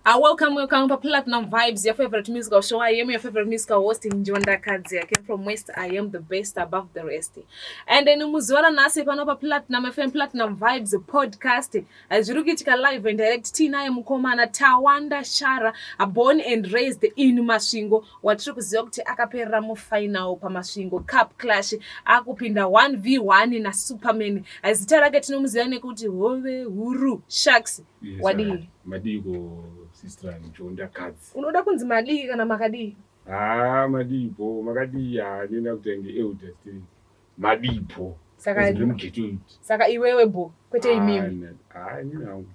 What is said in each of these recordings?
Welcome, welcome to Platinum Vibes, your favorite musical show. I am your favorite musical host, Njonda Kadzi. I came from West. I am the best above the rest. And then muzuva ranhasi pano pa Platinum FM Platinum Vibes podcast. Zviri kuitika live and direct. Tinaye mukomana Tawanda Shara, born and raised in Masvingo. Watiri kuziva kuti akaperera mufinal paMasvingo Cup Clash, akupinda 1v1 naSuperman. Zita rake tinomuziva nekuti Hove Huru Sharks. Yes, Wadii? Madiko, sister Njonda Kadzi. Unoda kunzi madii kana makadii? Ah, madipo, makadii? Handina kutenge elder still. Madipo. Saka ndiri mughetto youth. Saka iwewe bo, kwete imimi. Ah, inini hangu.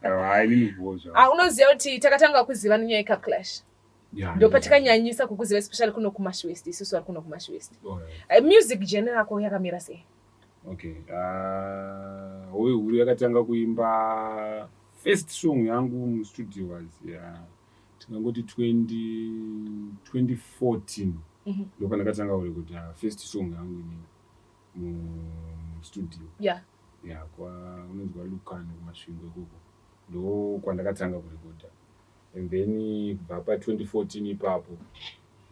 Ah, inini bo zvangu. Ah, unoziva kuti takatanga kuziva nenyaya yeCup Clash. Yeah, Ndo patikanyanyisa kukuziva, especially kuno kuMash West, isusu vari kuno kuMash West. Music genre yako yakamira sei? Okay. Ah, Hove Huru yakatanga kuimba first song yangu mustudio was, yeah, tingangoti 20 2014. Ndopandakatanga kurekodha first song yangu inini mustudio. Ya, kwa unonzwa Lukani kuMasvingo ikoko ndo kwandakatanga kurekodha, and then kubva pa2014 ipapo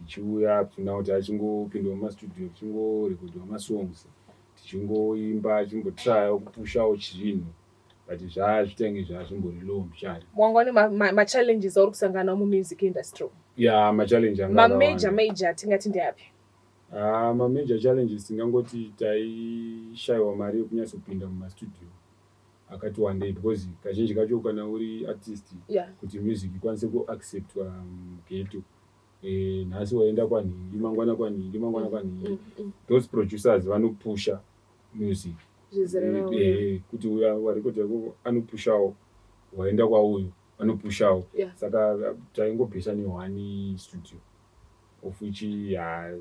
ichiuya up to now, tachingopindawo mumastudio, tichingorekodhawo masongs, tichingoimba, tichingotryawo kupushawo zvinhu, but zvazvitange zvazvimbori low mbichana. Wanga une machallenges auri kusangana nawo mumusic industry? Ya, machallenge anga Mamajor akawanda. Major tingati ndeapi? Ah, mamajor challenges tingangoti taishayiwa mari yekunyatsopinda mumastudio akati wandei, because kazhinji kacho kana uri artist, kuti music ikwanise kuacceptwa mughetto, nhasi waenda kwanhingi, mangwana kwanhingi, mangwana kwanhingi, those producers vanopusha music. Zvizere navo. Kuti uya warekodha ikoko anopushawo, waenda kwauyu anopushawo. Saka taingobhesa neone studio, of which ya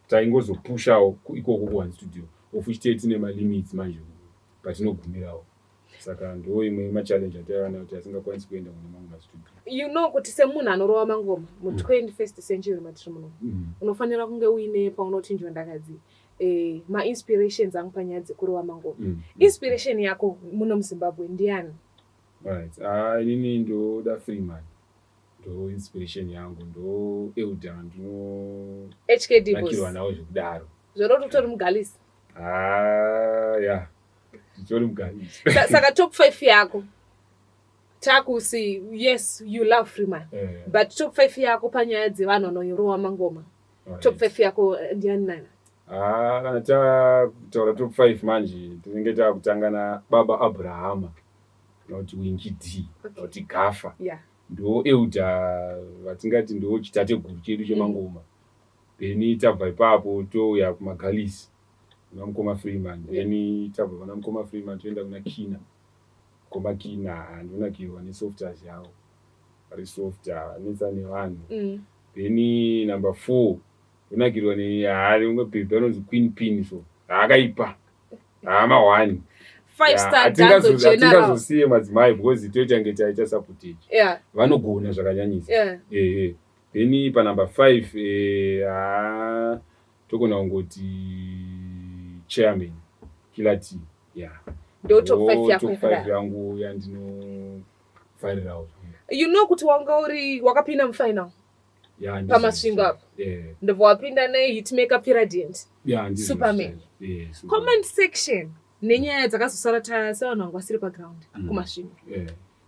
taingozopushawo ikoko kuone studio, of which tee tine malimits manje patinogumirawo. Saka ndo imwe yemachallenge ataiva nayo, kuti asingakwanisi kuenda kune mamwe mastudio. You know kuti semunhu anorova mangoma mu21st century matiri muno, unofanira kunge uine paunoti, "Njondakadzi, mainspirations angu panyaya dzekurova mangoma." Inspiration yako muno muZimbabwe ndiani? Right, ah, inini ndoda Freeman, ndo inspiration yangu, ndo elder HKD ndinonakirwa boss. Nawo zvekudaro. Zvoroti utori mugalisi? Ah, ya, nditori mugalisi. Saka top 5 yako takusi, yes, you love Freeman, but top 5 yako panyaya dzevanhu vanorova mangoma, top 5 yako ndiani nani? Ah, kana takutaura top 5 manje, tinenge takutanga nababa Abrahama, kana kuti Winky D, kana kuti Gafa. Ndo elder vatingati ndo chitateguru chedu chemangoma. Then tabva ipapo touya kumagalisi, kuna mukoma Freeman. Then tabva kuna mukoma Freeman toenda kuna Kina, mukoma Kina, ndonakirwa nesofters yavo, vari soft, vanetsa nevanhu. Then number 4 ndonakirwa neumwe bhebhi anonzi Queen Pin, so haakaipa, haama one. Five star danzo general. Hatingazosiye madzimai because toita nge taita sabotage. Vanogona zvakanyanyisa. Ehe, then panumber 5 ha, togona kungoti chairman Killer T, yeah. Ndo top 5 yako Top 5 yakadaro. Yangu yandinofarirawo. You know kuti wanga uri wakapinda mufinal Yeah, paMasvingo apo? Ndobva wapinda nehitmaker Piradient. Yeah, ndizvo Superman. chaizvo. Superman. Comment section nenyaya dzakazosara sevanhu vanga vasiri paground kuMasvingo,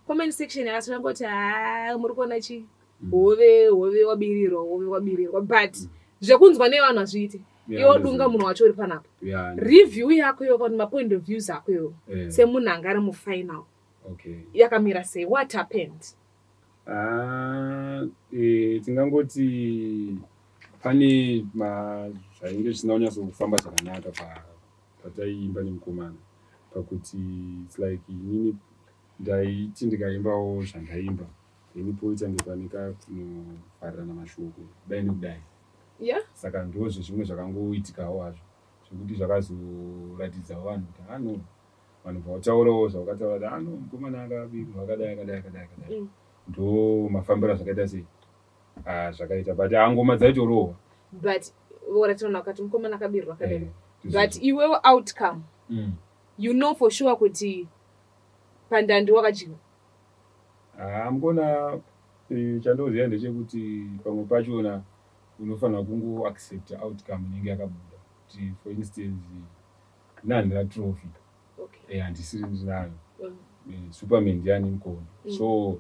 comment section yakasangoti, "Ha, muri kuona chi hove, hove wabirirwa, hove wabirirwa," but zvekunzwa nevanhu hazviiti. Iwe dunga munhu wacho uri panapa. Review yako iwe, kana mapoint of views ako iwe semunhu anga ari mufinal, yakamira sei? What happened? Ah, tingangoti pane zvainge zvisina kunyatsokufamba zvakanaka pataiimba nemukomana, pakuti it's like inini ndaiti ndikaimbawo zvandaimba, then poita nge pane kakunovharirana mashoko kudai nekudai. Saka ndo zvezvimwe zvakangoitikawo hazvo zvekuti zvakazoratidzawo vanhu kuti ano vanhu vautaurawo zvavakataura kuti ano mukomana akabirwa akadai, akadai, akadai, akadai. Ndo mafambiro azvakaita sei. Ah, zvakaita, but ngoma dzaitorohwa. But vorationa vakati mukomana akabirwa akadai, but iwewo outcome, you know for sure kuti pandandi wakadyiwa. Haa, mukona, chandoziva ndechekuti pamwe pachona unofanira kungoaccepta outcome inenge yakabuda. Kuti for instance, ini trophy handisiri ndinayo. Superman ndiani mukono. So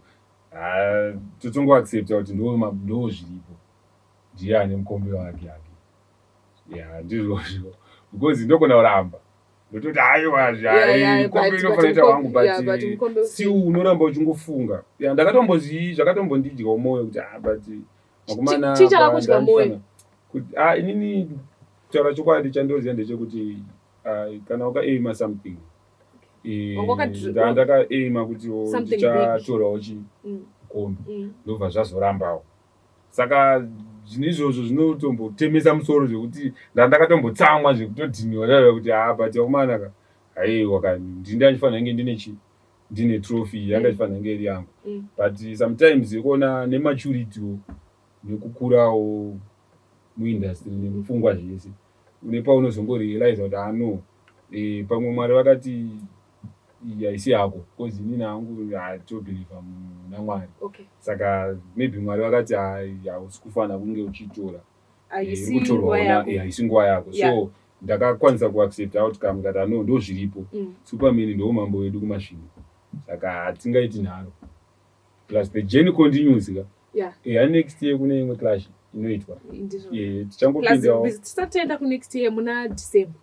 totongoaccepta kuti ndo zviripo, ndiye ane mukombe wake ake. Ya, ndizvozvo, because ndogona kuramba ndototi aiwa, mukombe inofanira ita wangu, but still unoramba uchingofunga. Ya, ndakatombozvi zvakatombondidyawo mwoyo kuti ah, but vakomana. Chii chakakudya mwoyo? Ah, inini kutaura chokwadi, chandoziva ndechekuti kana wakaima something, ndakaima kuti ndichatorawo chikombe, ndobva zvazorambawo. Saka zvinhu izvozvo zvinotombotemesa musoro zvekuti ndandakatombotsamwa zvekutodhiniwa zvaia kuti ha, but vakomana ka, aiwa ka, ndini ndichifanira kunge ndine chi ndine trophy yanga ichifanira kunge iri yangu. But sometimes yekuona nematurity nekukurawo muindustry nemupfungwa zvese, une paunozongorealiza kuti ano pamwe Mwari vakati iyi haisi yako, because inini hangu hatobhilivha muna Mwari. Saka maybe Mwari vakati hausi kufanira kunge uchitora, haisi nguva yako. So ndakakwanisa kuaccept outcome, ndikati ano, ndo zviripo. Superman ndo mambo wedu kuMasvingo, saka hatingaiti nharo. Plus the journey continues ka. Next year kune imwe clash inoitwa, tichangopindawo. Tisati taenda kunext year, muna December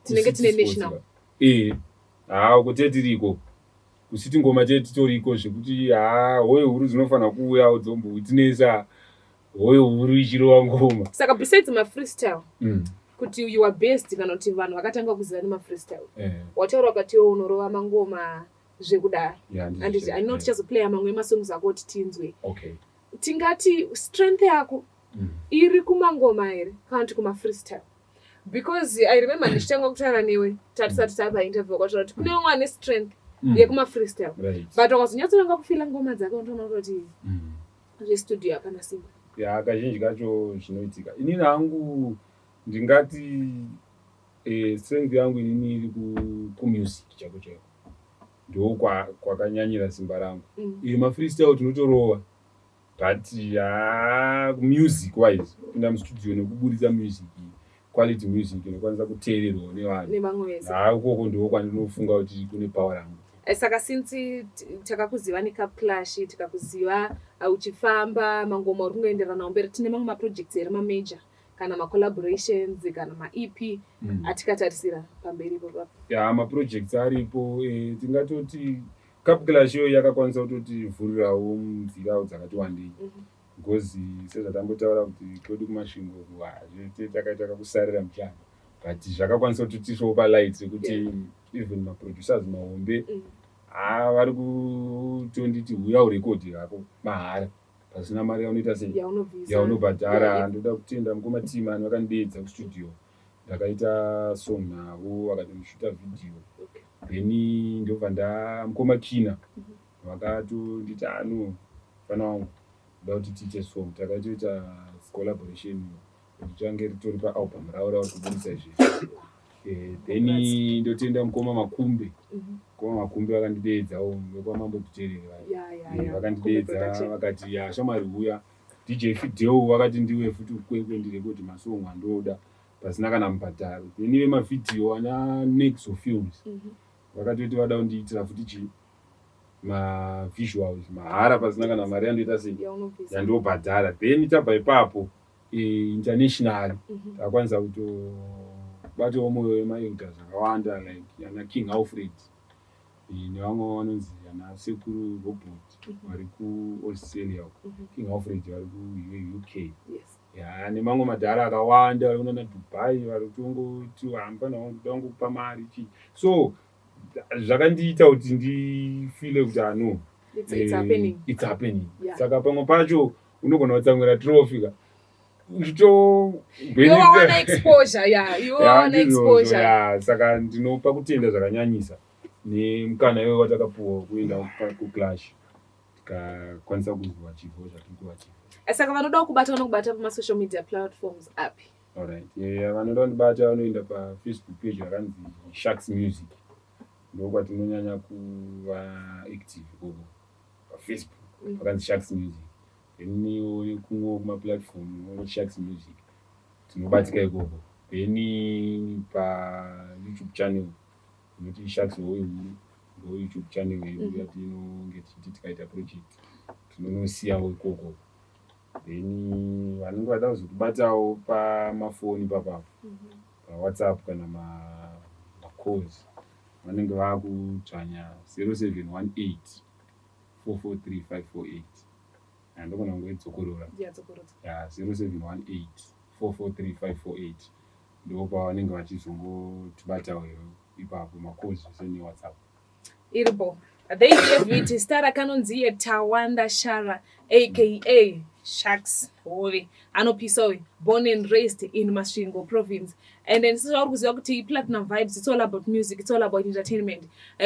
tinenge tine national. Haa, uko tee tiriko kusiti ngoma, tee titoriko zvekuti haa, hoyo huru dzinofanira kuuyawo dzombowitnessa hoyo huru ichirova ngoma. Saka besides mafreestyle, kuti you are best, kana kuti vanhu vakatanga kuziva nemafreestyle, wataura ukatiwo unorova mangoma zvekudaro, handiti? I know tichazoplaya mamwe emasongs ako kuti tinzwe. Tingati strength yako iri kumangoma here kana kuti kumafreestyle? Because I remember ndichitanga kutaura newe tatisati tapa interview, wakataura kuti kune vamwe vane strength yekumafreestyle, but wakazonyatsotanga kufila ngoma dzake, unotoona kutoti zvestudio hapana simba. Ya, kazhinji kacho zvinoitika. Inini hangu ndingati strength yangu inini iri kumusic chako chaiko, ndo kwakanyanyira simba rangu. Mafreestyle tinotorova, but ha, music wise, kupinda mustudio nekuburitsa music, quality music inokwanisa kuteererwawo nevanhu, nevamwe vese, ha, ukoko ndo kwandinofunga kuti kune power rangu. Saka since takakuziva neCup Clash, tikakuziva uchifamba mangoma, uri kungoenderana nawo mberi, tine mamwe maprojects here mamajor kana macollaborations kana maEP atikatarisira pamberi ipapo? Ya, maprojects aripo. Tingatoti Cup Clash iyoyo yakakwanisa kutotivhurirawo nzirawo dzakati wandei, because sezvatambotaura kuti kwedu kuMasvingo takaita kakusarira muchana, but zvakakwanisa kutotiisawo palight yekuti even maproducers mahombe ha, vari kutonditi huya urekodhi hako mahara pasina mari yaunoita sei, yaunobvisa, yaunobhadhara. Ndoda kutenda mukoma Timani, vakandideedza kustudio, ndakaita song navo, vakatondishuta video. Then ndobva nda mukoma Kina vakatonditi ano, fana wangu, ndoda kuti tiite song. Takatoita collaboration, richange ritori paalbum ravo ravari kubudisa izvezvi. Then ndotenda mukoma Makumbe. Mukoma Makumbe vakandideedzawo, vekwamambo Dhuterere vaya. Vakandideedza Production. Vakati ya, shamwari, uya. DJ Fidel vakati ndiwe futi kuKwekwe ndirekodi masong andoda pasina kana mubhadharo. Then vemavhidhiyo ana Nexo Films vakatoti vada kundiitira futi chi mavisuals mahara pasina kana mari yandoita sei, yaunobvisa, yandobhadhara. Then tabva ipapo, international takakwanisa kutobatawo mwoyo wemaelders akawanda, like ana King Alfred, nevamwe vanonzi ana Sekuru Robot vari kuAustralia uko. King Alfred vari kuUK. Ya, nemamwe madhara akawanda vari kunana Dubai, vari kutongoti hamufana kuda kungokupa mari chii. So zvakandiita kuti ndifile kuti ano It's happening. It's happening. Saka pamwe pacho unogona kutsamwira trophy ka uchito Iwe wawana exposure, ya, iwe wawana exposure. Ya, saka ndinopa kutenda zvakanyanyisa nemukana iwe watakapuwa kuenda kuclash, tikakwanisa kuzoachievawo zvatiri kuachieva. Saka vanoda kubata vanokubata pamasocial media platforms api? Alright, vanoda kundibata vanoenda paFacebook page yakanzi Sharks Music, ndokwatinonyanya kuva active ikoko. paFacebook pakanzi Sharks Music, then kumwe kumaplatform ongoti Sharks Music, tinobatika ikoko. Then paYouTube channel inoti Sharks Hove Huru, ndo YouTube channel yedu yatinonge tichiti tikaita project tinonosiyawo ikoko. Then vanenge vada kuzotibatawo pamafoni papapo, paWhatsApp kana macalls, vanenge vakudzvanya 0718 443 548. Handogona kungoidzokorora. Yadzokorodza. Ya, 0718 443 548, ndo pavanenge vachizongotibatawo ipapo, macalls zvese neWhatsApp. Iripo. There you have it. Star akanonzi Tawanda Shara, aka Sharks Hove, anopisa uyu, born and raised in Masvingo Province. And then sezvauri kuziva kuti Platinum Vibes, it's all about music, it's all about entertainment.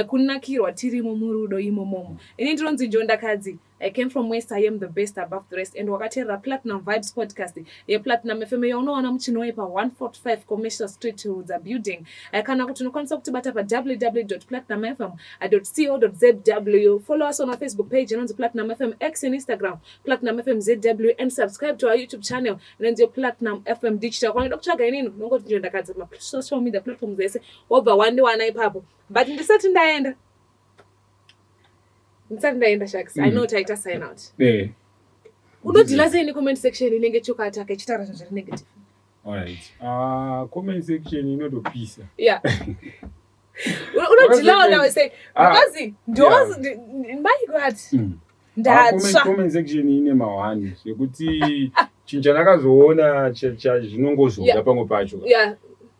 Kunakirwa tirimo murudo imomomo. Ini ndinonzi Jondakadzi. I came from West, I am the best above the rest. And wakateerera Platinum Vibes podcast yePlatinum FM yaunowana muChinhoyi pa145 Commercial Street, Rudza Building. Kana kuti unokwanisa kutibata pa www.platinumfm.co.zw. Follow us on our Facebook page inonzi Platinum FM, X and Instagram, Platinum FM ZW, and subscribe to our YouTube channel inonzi Platinum FM Digital. Kana unoda kutsvaga inini, unongoti Njondakadzi social media platforms ese, wobva wandiwana ipapo. But ndisati ndaenda, Sharks, I know taita sign out. Unodeala sei necomment section inenge chokataka ichitaura zvinhu zviri negative? Alright. Comment section inotopisa. Yeah, unodealawo nawe sei? Because ndo my God, ndatsva. Comment section ine mahwani zvekuti chinhu chandakazoona zvinongozoda pamwe pacho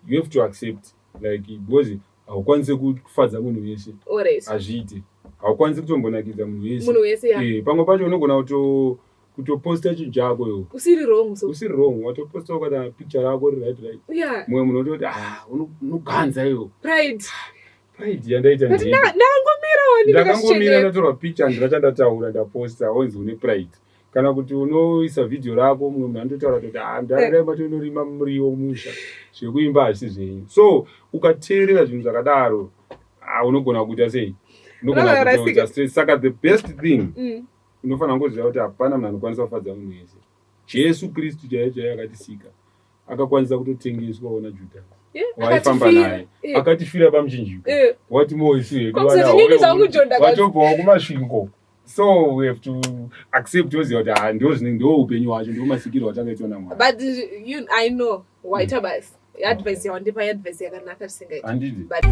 you have to accept, like, because haukwanisi kufadza munhu wese. Hazviiti, haukwanisi kutombonakidza munhu wese. Munhu wese, yeah. Pamwe pacho unogona kutoposta chinhu chako iwo usiri wrong, so usiri wrong, watoposta ukata picture rako ri right, mumwe munhu ototi, "Ah, unoganza iwo." Pride. Pride yandaita. But ndakangomirawo. Ndakangomira, ndatorwa picture, ndina chandataura, ndaposta, onzi une pride. Kana kuti unoisa vhidhiyo rako, mumwe munhu anototaura kuti, "Ah, ndaraima tonorima muriwo musha, zvekuimba hazvisi zvenyu." So ukateerera zvinhu zvakadaro, ah, unogona kuita sei, unogona Unogona kutoita kurasika. stress. Saka the best thing, unofanira kungoziva kuti hapana munhu anokwanisa kufadza munhu wese. Jesu Kristu chaiye chaiye akatisika akakwanisa kutotengeswawo naJudhasi waifamba Akatifira. naye. Akatifira pamuchinjiko. Wati moisu hedu. Kwakusati nini zvangu Jonda Watobvawo kuMasvingo. So we have to accept, toziva kuti, ah, ndo zvine, ndo upenyu hwacho, ndo masikirwo atakaitwa naMwari. But you, I know waita basi. Advice yawandipa, advice yakanaka zvisingaiti. Handidi. But